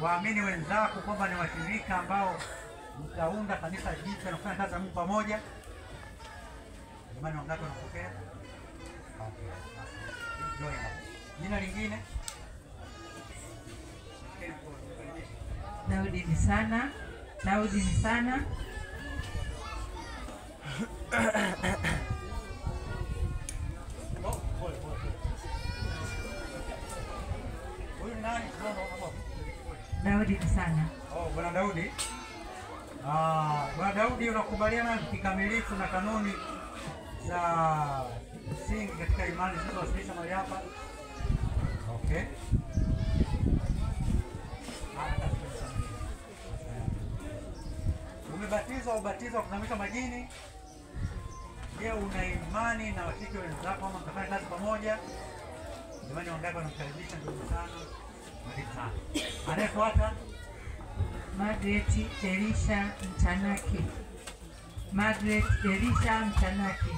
waamini wenzako kwamba ni washirika ambao mtaunda kanisa jipya na kufanya kazi ya Mungu pamoja? Jamani, wangapi wanapokea? Okay. Join hapo. Jina lingine? Daudi ni sana. Daudi ni sana. Oh, pole pole. Huyu ni nani? Daudi ni sana. Oh, Bwana Daudi. Bwana Daudi, unakubaliana kikamilifu na kanuni za msingi katika imani zilizowasilishwa mahali hapa? Okay. Umebatizwa ubatizo wa kuzamishwa majini? Je, una imani na washiriki wenzako ama mtafanya kazi pamoja? Jamani, wangapi wanamkaribisha ndugu sana? Karibu sana. Anayefuata? Margaret Elisha Mtanaki. Margaret Elisha Mtanaki.